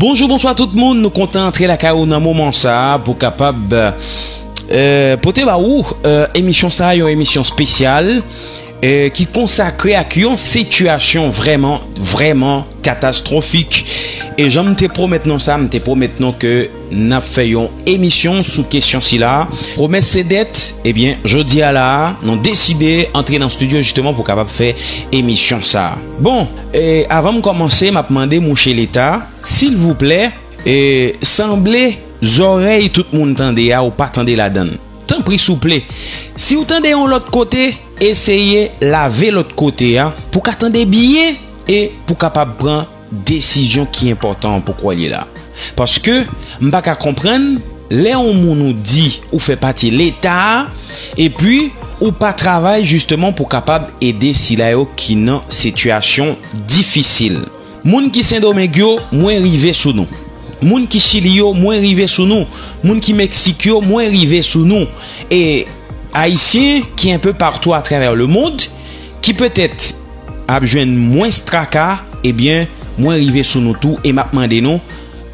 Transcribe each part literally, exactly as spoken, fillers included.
Bonjou, bonswa tout moun. Nou kontan antre lakay ou nan moman sa a pou kapab, eh, pote ba ou, eh, emisyon sa a, yon emisyon espesyal, eh, ki konsakre ak yon sitiyasyon vrèman, vrèman katastwofik. E jan m te pwomèt nou sa, m te pwomèt nou ke n ap fè yon emisyon sou kesyon sila. Pwomès se dèt, ebyen, jodi a la a, nou deside antre nan estidyo jisteman pou kapab fè emisyon sa a. Bon, eh, avan m kòmanse, m ap mande mouche Leta, silvouplè, eh, sanble zòrèy tout moun tande a, ou pa tande ladan l. Tanpri, souple, si w tande yon lòt kote, eseye lave lòt kote a pou w ka tande byen e pou w kapab pran desizyon ki enpòtan pou kwè li la. Paske m pa ka konprann lè yon moun ou di ou fè pati Leta a, epi ou pa travay jisteman pou kapab ede sila yo ki nan sitiyasyon difisil. Moun ki Sendomeng yo, mwen rive sou nou. Moun ki Chili yo, mwen rive sou nou. Moun ki Meksik yo, mwen rive sou nou. E Ayisyen ki enpe patou atravè lemonn, ki petèt ap jwenn mwens traka, ebyen, mwen rive sou nou tou e m ap mande nou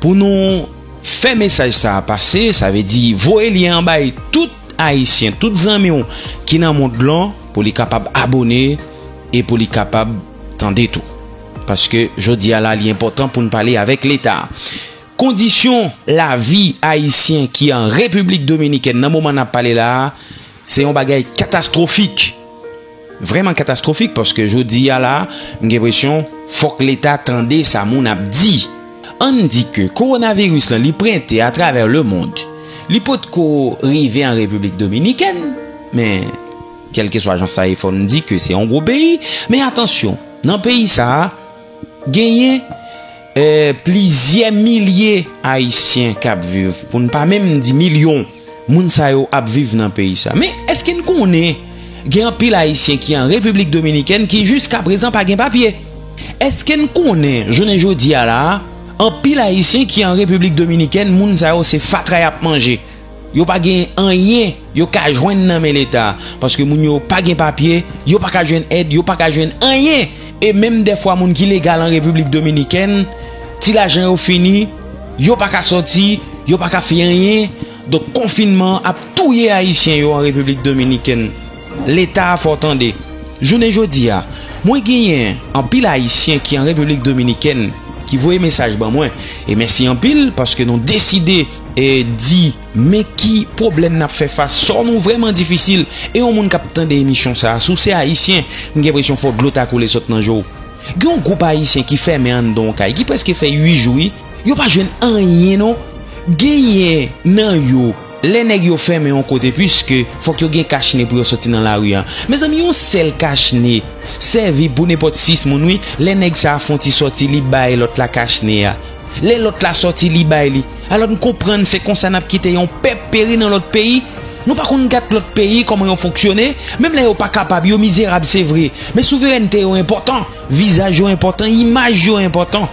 pou nou fè mesaj sa a pase, sa vle di voye lyen an bay tout Ayisyen, tout zanmi w ki nan mond lan, pou li kapab abòne e pou li kapab tande tou. Paske jodi a la, li enpòtan pou n pale avèk Leta. Kondisyon lavi Ayisyen ki an Repiblik Dominikèn nan moman n ap pale la a, se yon bagay katastwofik. Vrèman katastwofik, paske jodi a la, m gen enpresyon fòk Leta tande sa moun ap di. Ann di ke kowonaviris lan, li prente atravè lemonn. Li potko rive an Repiblik Dominikèn, men kèlkeswa jan sa ye, fò n di ke se yon gwo peyi. Men atansyon, nan peyi sa a, genyen, eh, plizyè milye Ayisyen k ap viv, pou n pa menm di milyon, moun sa yo ap viv nan peyi sa. Men èske n konnen gen anpil Ayisyen ki an Repiblik Dominikèn ki jiskaprezan pa gen papye? Èske n konnen, jounen jodi a la a, anpil Ayisyen ki an Repiblik Dominikèn, moun sa yo se fatra y ap manje? Yo pa gen anyen yo ka jwenn nan men Leta, paske moun yo pa gen papye, yo pa ka jwenn èd, yo pa ka jwenn anyen. E menm dèfwa moun ki legal an Repiblik Dominikèn, ti lajan yo fini, yo pa ka sòti, yo pa ka fè anyen. Donk, konfinman an ap touye Ayisyen yo an Repiblik Dominikèn. Leta a, fò w tande. Jounen jodi a, mwen genyen anpil Ayisyen ki an Repiblik Dominikèn ki voye mesaj ban mwen. E mèsi anpil paske nou deside, e, di men ki pwoblèm n ap fè fas, sa nou vrèman difisil. E yon moun k ap tande emisyon sa a, si w se Ayisyen, m gen enpresyon fò dlo ta koule sot nan je w. Gen yon gwoup Ayisyen ki fèmen anndan yon kay, ki prèske fè uit jou, wi. Yo pa jwenn anyen, non. Genyen nan yo, lè nèg yo fèmen yon kote, piske fòk yo gen kachne pou yo sòti nan lari a. Mezanmi, yon sèl kachne sèvi pou nenpòt sis moun, wi. Lè nèg sa a fè yon ti sòti, li bay lòt la kachne a. Lè lòt la sòti, li bay li. Alò, n konprann se konsa n ap kite yon pèp peri nan lòt peyi. Nou pa konn gad lòt peyi, kòman yo fonksyone. Menm lè yo pa kapab, yo mizerab, se vre. Men souverènte yo enpòtan. Vizaj yo enpòtan, imaj yo enpòtan.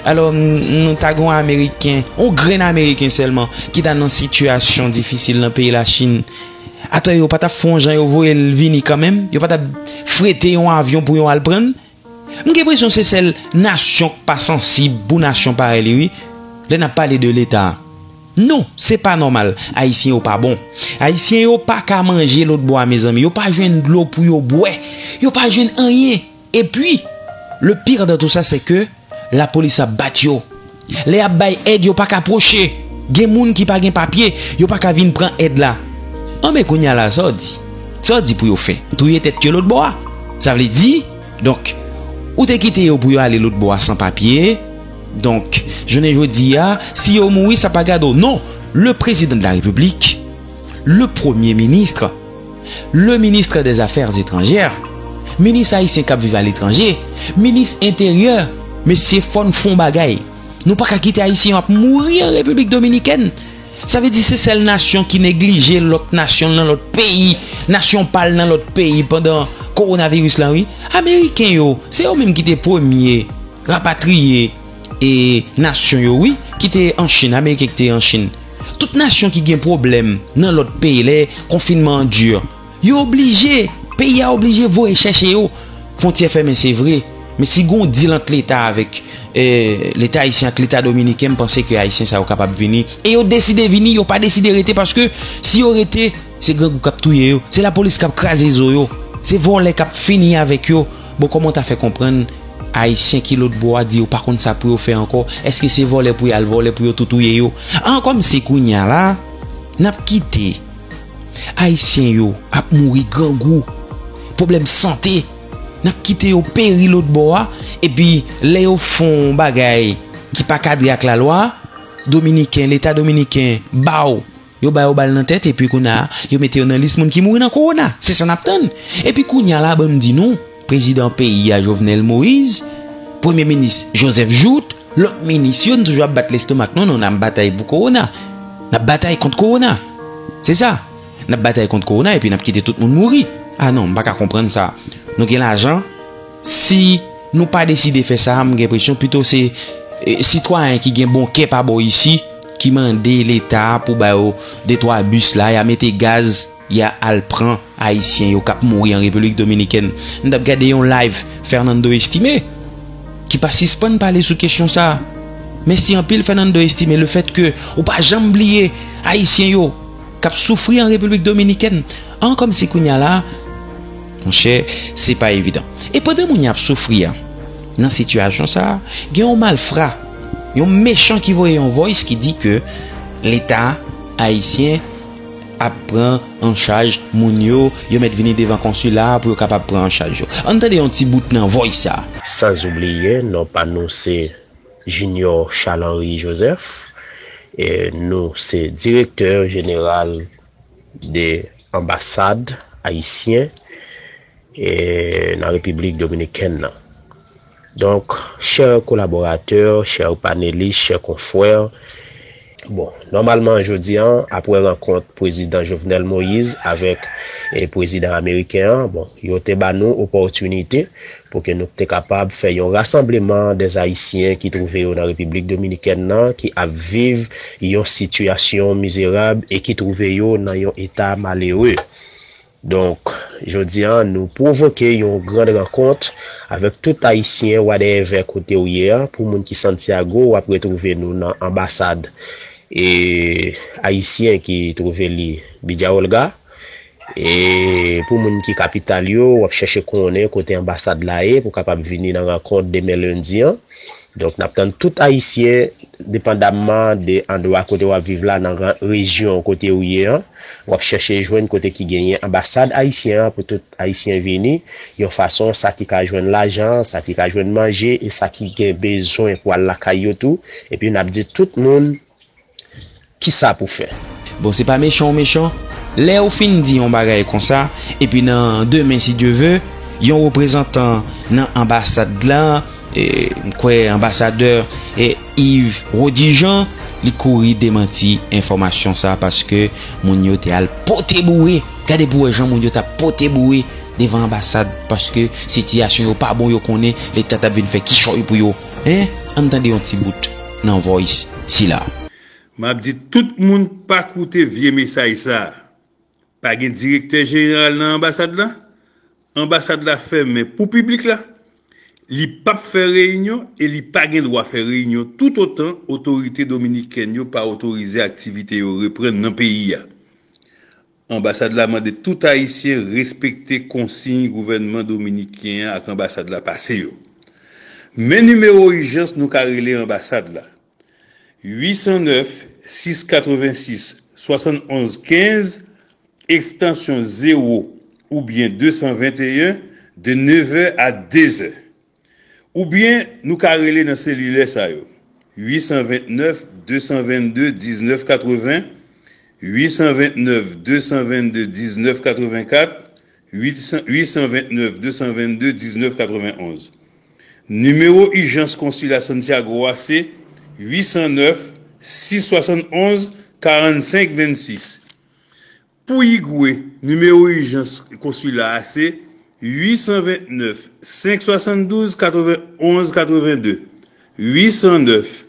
Alò, n-, nou ta gen yon Ameriken, yon grenn Ameriken sèlman, ki ta nan sitiyasyon difisil nan peyi Lachin. Atò, yo pa t ap fè yon jan yo voye l vini kanmenm? Yo pa t ap frete yon avyon pou yo al pran l? M gen enpresyon se sèl nasyon k pa sansib pou nasyon parèy li, wi, lè n ap pale de Leta. Non, se pa nòmal. Ayisyen yo pa bon. Ayisyen yo pa ka manje lòtbò a, mezanmi. Yo pa jwenn dlo pou yo bwè. Yo pa jwenn anyen. Epi, le pire dans tout ça, c'est que lapolis ap bat yo. Lè y ap bay èd, yo pa ka pwoche. Gen moun ki pa gen papye, yo pa ka vin pran èd la. Anben, kounye a la, sa w di? Sa w di pou yo fè? Touye tèt yo lòtbò a? Sa vle di, donk, ou te kite yo pou yo ale lòtbò a san papye. Donk, jounen jodi a, si yo mouri, sa pa gade w. Non, le président de la République, le premier ministre, le ministre des Affaires étrangères, minis ayisyen k ap viv aletranje, minis enteryè, mesye, fò n fè yon bagay. Nou pa ka kite Ayisyen yo ap mouri an Repiblik Dominikèn. Sa vle di se sèl nasyon ki neglije lòt nasyon nan lòt peyi, nasyon pa l nan lòt peyi pandan kowonaviris la, wi. Ameriken yo, se yo menm ki te premye rapatriye e nasyon yo, wi, ki te an Chin, Ameriken ki te an Chin. Tout nasyon ki gen pwoblèm nan lòt peyi, lè konfinman an di, yo oblije, peyi a oblije voye chèche yo. Fwontyè fèmen, se vre, Men si gen yon dil ant Leta avèk, eh, Leta ayisyen ak Leta dominiken, m panse ke Ayisyen sa yo kapab vini. E yo deside vini, yo pa deside rete, paske si yo rete, se grangou k ap touye yo, se lapolis k ap kraze zo yo, se vòlè k ap fini avèk yo. Bon, kòman w ta fè konprann Ayisyen ki lòt bò a di yo pa konn sa pou yo fè ankò? Èske se vòlè pou y al vòlè pou yo tou touye yo? An, kòmsi kounye a la, n ap kite Ayisyen yo ap mouri grangou, pwoblèm sante, n ap kite yo peri lòt bò a, epi lè yo fè yon bagay ki pa kadre ak lalwa, Dominiken, Leta dominiken ba w, yo ba yo bal nan tèt, epi kounye a, yo mete yo nan lis moun ki mouri nan kowona. Se sa n ap tann. Epi kounye a la, ban m di nou, prezidan peyi a, Jovenel Moïse, premye minis Joseph Jouthe, lòt minis yo, n toujou ap bat lestomak nou, non, n ap batay pou kowona. N ap batay kont kowona. Se sa. N ap batay kont kowona epi n ap kite tout moun mouri. A non, m pa ka konprann sa. Nou gen lajan, si nou pa deside fè sa, m gen enpresyon pito se, eh, sitwayen ki gen bon kè pa bò isi ki mande Leta pou ba yo de twa bis la, y a mete gaz, y a al pran Ayisyen yo k ap mouri an Repiblik Dominikèn. M t ap gade yon live Fernando Estimé ki pa sispann pale sou kesyon sa a. Mèsi anpil Fernando Estimé, lefètke ou pa janm bliye Ayisyen yo k ap soufri an Repiblik Dominikèn. An, kòmsi kounye a la, monchè, se pa evidan. E pandan moun yo ap soufri a, nan sitiyasyon sa a, gen yon malfra, yon mechan ki voye yon voice ki di ke Leta ayisyen ap pran an chaj moun yo, yo mèt vini devan konsila a pou yo kapab pran an chaj yo. Ann tande yon ti bout nan voice sa a. Sans oublier, non pa nou se Junior Charles Henry Joseph, e nou se direktè jeneral de anbasad ayisyen, e nan Repiblik Dominikèn nan. Donk, chè kolaboratè, chè panelis, chè konfrè, bon, nòmalman, jodi a, apre rankont Prezidan Jovenel Moïse avèk, e, Prezidan ameriken an, bon, yo te ba nou opòtinite pou ke nou te kapab fè yon rasanbleman dè Ayisyen ki twouve yo nan Repiblik Dominikèn nan, ki ap viv yon sitiyasyon mizerab e ki twouve yo nan yon eta malere. Donk, jodi a, nou pwovoke yon gran rankont avèk tout Ayisyen, whatever kote w ye a. Pou moun ki Santiago, w ap retwouve nou nan anbasad, e, ayisyen ki twouve li Bidya Olga. E pou moun ki kapital yo, w ap chèche konnen kote anbasad la ye pou kapab vini nan rankont demen lendi an. Donk, n ap tann tout Ayisyen, depandamman de andwa kote w ap viv la, nan ran-, rejyon kote ou ye an. W ap chèche jwenn kote ki genyen anbasad ayisyen an pou tout Ayisyen vini. Yon fason, sa ki ka jwenn lajan, sa ki ka jwenn manje, e sa ki gen bezwen pou al lakay yo tou. Epi n ap di tout moun kisa pou fè. Bon, se pa mechan ou mechan. Lè ou fin di yon bagay konsa, epi nan demen, si Dye ve, yon reprezantan nan anbasad la, e, m kwè anbasadè, e, Yves Rodijean, li kouri demanti enfòmasyon sa, paske moun yo te al pote boure. Gade pou wè jan moun yo t ap pote boure devan anbasad, paske sitiyasyon yo pa bon, yo konnen Leta t ap vin fè kichòy pou yo. En, ann tande yon ti bout nan voice sila. M ap di tout moun pa koute vye mesaj sa a. Pa gen direktè jeneral nan anbasad la. Anbasad la fèmen pou piblik la. Li p ap fè reyinyon e li pa gen dwa fè reyinyon toutotan otorite dominikèn yo pa otorize aktivite yo reprann nan peyi a. Anbasad la mande tout Ayisyen respekte konsiy gouvènman dominiken an ak anbasad la pase yo. Men nimewo ijans nou ka rele anbasad la: uit san nèf, sis katrevensis, swasann onz kenz, ekstansyon zewo oubyen de san venteyen, de nevè a dezè. Oubyen nou ka rele nan selilè sa yo: uit san ventnèf, de san vennde, diznèf katreven, uit san ventnèf, de san vennde, diznèf katrevenkat, uit san, uit san ventnèf, de san vennde, diznèf katrevenonz. Nimewo ijans konsila Santiago a se uit san nèf, sis swasann onz, karannsenk vennsis. Pou Igwe, nimewo ijans konsila a se uit san ventnèf, senk swasann douz, katrevenonz katrevende, uit san nèf,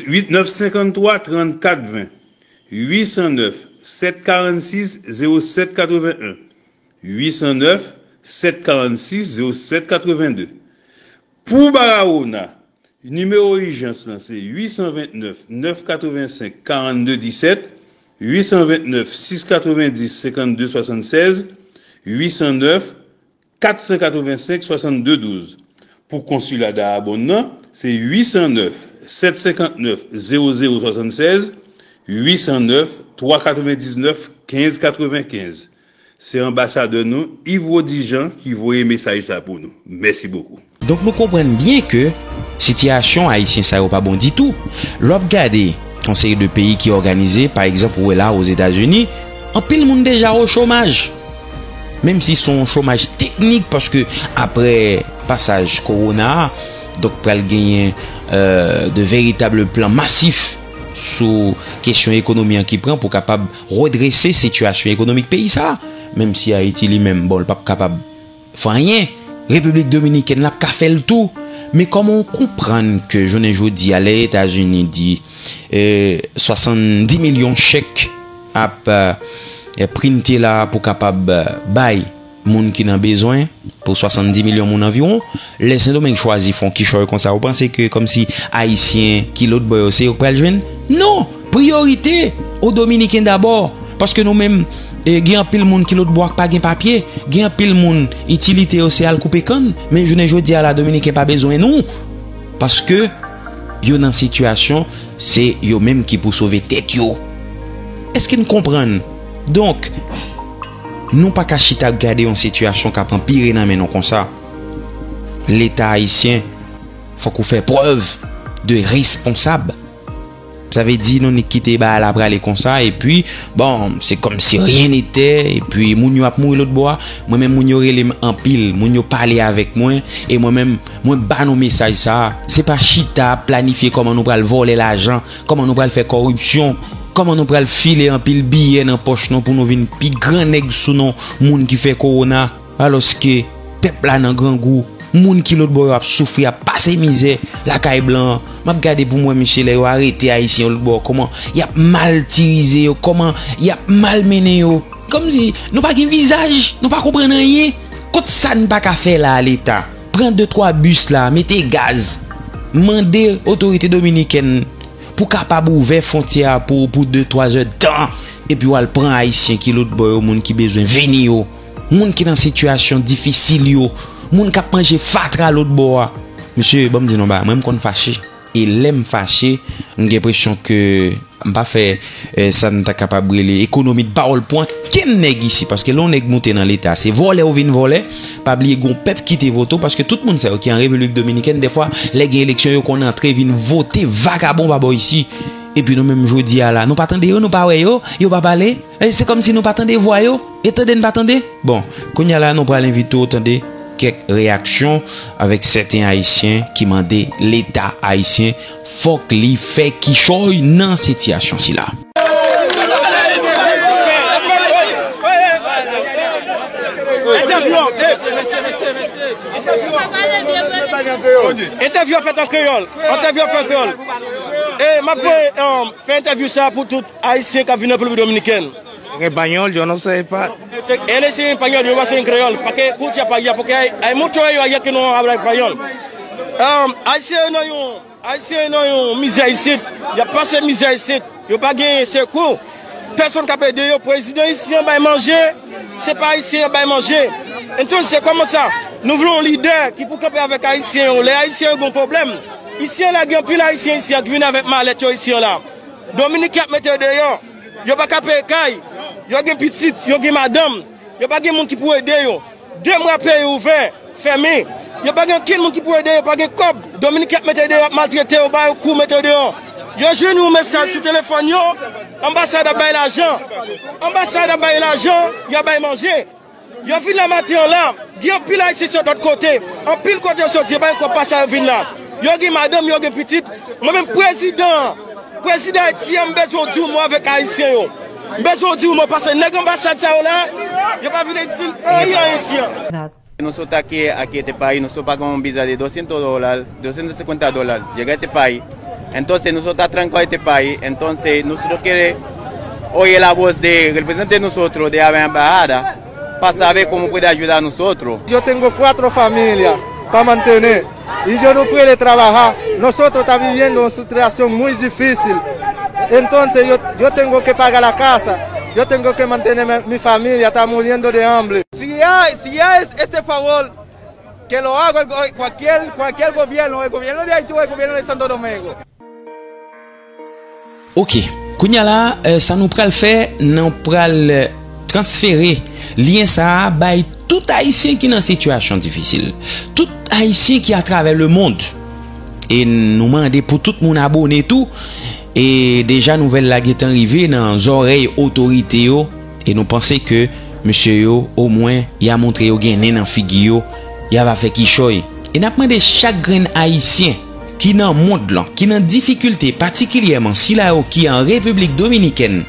uit nèf senkanntwa, trannkat ven, uit san nèf, sèt karannsis, zewo sèt katreven en, uit san nèf, sèt karannsis, zewo sèt katrevende. Pou Barahona, nimewo ijans lan se uit san vennèf nèf katrevensenk karannde disèt, uit san vennèf sis katrevendis senkannde swasannsèz, uit san nèf kat san katrevensenk swasannde douz. Pou konsila Dayabonn nan, se uit san nèf sèt senkantnèf zewo zewo swasannsèz, uit san nèf twa katrevendiznèf kenz katrevenkenz. Se anbasadè nou, Yves Rodijean, ki voye mesaj sa pou nou. Mèsi bokou. Donk, nou konprann byen ke sitiyasyon ayisyen sa yo pa bon ditou. Lè w ap gade yon seri de peyi ki òganize, pa egzanp, ou wè la, Ozetazini, anpil moun deja o chomaj. Menm si se yon chomaj teknik, paske apre pasaj kowona a, donk, pral genyen, euh, de veritab plan masif sou kesyon ekonomi an ki pran pou kapab redrese sitiyasyon ekonomik peyi sa a. Menm si Ayiti li menm, bon, l p ap kapab fè anyen. Repiblik Dominikèn, l ap ka fè l tou. Men kòman w konprann ke jounen jodi a, lè Etazini di, euh, swasanndis milyon chèk ap, euh, printe la pou kapab, euh, bay moun ki nan bezwen, pou swasanndis milyon moun anviwon, lè Sendomeng chwazi fè yon kichòy konsa, ou panse ke kòmsi Ayisyen ki lòtbò yo, se yo k pral jwenn? Non! Priyorite o Dominiken dabò! Paske nou menm, e, gen anpil moun ki lòtbò a k pa gen papye, gen anpil moun, itilite yo se al koupe kann, men jounen jodi a la, Dominiken pa bezwen nou! Paske yo nan sitiyasyon, se yo menm ki pou sove tèt yo. Èske n konprann? Donk, nou pa ka chita ap gade yon sitiyasyon k ap anpire nan men nou konsa. Leta ayisyen, fòk ou fè prèv de responsab. Sa vle di nou nik kite bagay la prale konsa, epi, bon, se kòmsi rien n'était, epi moun yo ap mouri lòtbò a. Mwen menm, moun yo rele m anpil, moun yo pale avèk mwen, e mwen menm, mwen ba nou mesaj sa a. Se pa chita ap planifye kòman nou pral vòlè lajan, kòman nou pral fè kòripsyon, kòman nou pral file anpil biyè nan pòch nou pou nou vin pi gran nèg sou non moun ki fè kowona, alòske pèp la nan grangou, moun ki lòtbò yo ap soufri, ap pase mizè lakay blan an. M ap gade pou m wè, mesye, lè yo arete Ayisyen yo lòtbò, kòman y ap maltirize yo, kòman y ap malmennen yo. Kòmsi nou pa gen vizaj, nou pa konprann anyen. Kot sa n pa ka fè la, Leta? Pran de twa bis la, mete gaz. Mande otorite dominikèn pou kapab ouvè fwontyè a pou, pou de twa zè tan. Epi w al pran Ayisyen ki lòtbò yo, moun ki bezwen vini yo, moun ki nan sitiyasyon difisil yo, moun k ap manje fatra lòtbò a. Mesye, ban m di nou bagay, mwen m konn fache. E lè m fache, m gen enpresyon ke m pa fè, eh, sa n ta kapab rele ekonomi de pawòl pou ankenn nèg isi. Paske lè yon nèg moute nan Leta, se vòlè ou vin vòlè. Pa bliye gon pèp ki te vote w, paske tout moun sa yo ki an Repiblik Dominikèn, dèfwa, lè gen eleksyon, yo konn antre vin vote vagabon pa bò isi. Epi nou menm jodi a la, nou pa tande yo, nou pa wè yo, yo pa pale. E se kòmsi nou pa tande vwa yo, e tande n pa tande. Bon, kounye a la, nou pral envite w tande kèk reyaksyon avèk sèten Ayisyen ki mande Leta ayisyen fòk li fè kichòy nan sitiyasyon sila. Entèvyou an fèt an kreyòl. Entèvyou an fèt an kreyòl. E m ap voye, um, fè entèvyou sa pou tout Ayisyen k ap vin nan Repiblik Dominikèn. En español, yo no sé pa. Él es en español, yo va ser en creol. Porque escucha para allá, porque hay, hay muchos de ellos allá que no hablan español. Um, Ayisyen yo nan yon, Ayisyen yo nan yon mizè isit. Y ap pase mizè isit. Yo pa gen sekou. Pèsonn k ap ede yo. Prezidan isi an bay manje. Se pa Ayisyen an bay manje. Entonces, se kòman sa? Nou vle yon lidè ki pou kanpe avèk Ayisyen yo. Lè Ayisyen yo gen yon pwoblèm, isi an la gen anpil Ayisyen isi an ki vin avèk malèt yo isi an la. Dominik y ap mete yo deyò. Yo pa ka peye kay. Yo gen pitit, yo gen madanm. Yo pa gen moun ki pou ede yo. De mwa peyi ouvè, fèmen. Yo pa gen okenn moun ki pou ede yo, pa gen kòb. Dominik y ap mete yo deyò, y ap maltrete yo, ba yo kou, mete yo deyò. Yo jwenn yon mesaj sou telefòn yo, anbasad ap bay lajan. Anbasad ap bay lajan, y ap bay manje. Yo vin la maten an la, gen anpil Ayisyen sot lòt kote. Anpil kote yo soti, yo pa gen kòb pa sa yo vin la. Yo gen madanm, yo gen pitit. Mwen menm prezidan, prezidan Ayiti an, m bezwen w di yon mo avèk Ayisyen yo. M bezwen w di yon mo, paske nèg anbasad sa yo la, yo pa vin di n anyen isi an. Nosotros aquí, aquí este país, nosotros pagamos un visa de doscientos dólares, doscientos cincuenta dólares. Llega a este país, entonces nosotros trancamos este país, entonces nosotros queremos oír la voz de representante de nosotros de la embajada para saber cómo puede ayudar a nosotros. Yo tengo cuatro familias para mantener. Y yo no puede trabajar. Nosotros estamos viviendo una situación muy difícil. Entonces yo, yo tengo que pagar la casa, yo tengo que mantener mi, mi familia, está muriendo de hambre. Si hay, si hay este favor, que lo haga el go- cualquier, cualquier gobierno, el gobierno de Haití o el gobierno de Santo Domingo. Ok. Kounye a la, euh, sa nou pral fè, nou pral euh, transfere lyen sa a bay tout Ayisyen ki nan sitiyasyon difisil. Tout Ayisyen ki atravè lemond. E nou mande pou tout moun abone tou. E deja nouvèl la gentan rive nan zòrèy otorite yo. E nou panse ke mesye yo, omwen, y a montre yo gen nen nan figi yo, y a va fè kichòy. E n ap mande chak grenn Ayisyen ki nan mond lan, ki nan difikilte, patikilyèman sila yo ki an Repiblik Dominikèn,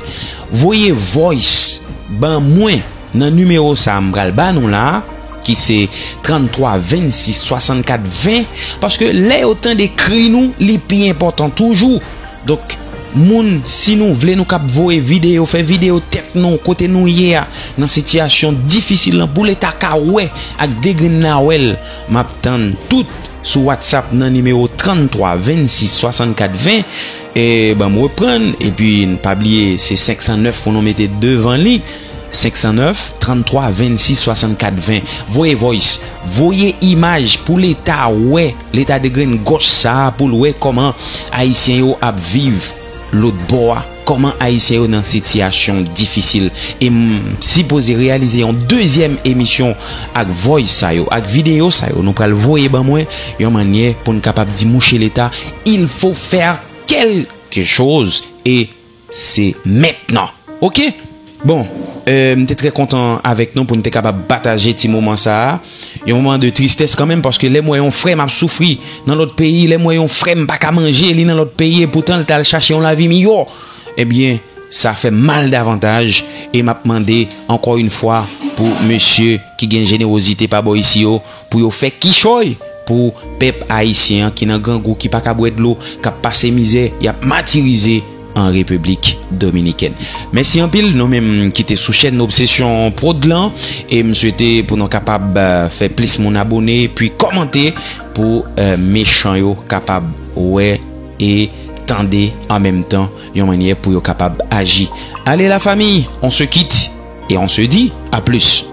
voye voice ban mwen nan nimewo sa a m pral ba nou la a, ki se tranntwa vennsis swasannkat ven, paske lè yo tande kri nou, li pi enpòtan toujou. Donk, moun, si nou vle, nou kab voye videyo, fè videyo tèt nou, kote nou ye a, nan sitiyasyon difisil lan, pou Leta ka wè ak de grenn nawèl. M ap tann tout sou WhatsApp nan nimewo tranntwa vennsis swasannkat ven. E ban m reprann, epi n pa bliye, se senk san nèf pou nou mete devan li. Senk san nèf, tranntwa vennsis swasannkat ven. Voye voice, voye imaj pou Leta wè, Leta de grenn gòch sa a, pou l wè kòman Ayisyen yo ap viv lòt bò a, kòman Ayisyen yo nan sitiyasyon difisil. E m sipoze reyalize yon dezyèm emisyon ak voice sa yo, ak videyo sa yo, nou pral voye ban mwen yon mannyè pou n kapab di mouche Leta, il faut faire quelque chose. E se mentnan. Ok? Bon, euh, m te trè kontan avèk nou pou n te kapab pataje ti moman sa a. Yon moman de tristès kanmenm, paske lè m wè yon frè m ap soufri nan lòt peyi, lè m wè yon frè m pa ka manje, li nan lòt peyi, e poutan l t al chache yon lavi miyò, ebyen, sa fè m mal davantaj. E m ap mande, ankò yon fwa, pou mesye ki gen jenewozite pa bò isi yo, pou yo fè kichòy pou pèp ayisyen an ki nan grangou, ki pa ka bwè dlo, k ap pase mizè, y ap matirize an Repiblik Dominikèn. Mèsi anpil, nou menm ki te sou chèn Obsession Prod lan, e m swete pou nou kapab euh, fè plis moun abone, epi kòmante pou euh, mechan yo kapab wè e tande an menm tan, yon mannyè pou yo kapab aji. Allez la famille, on se quitte et on se dit à plus.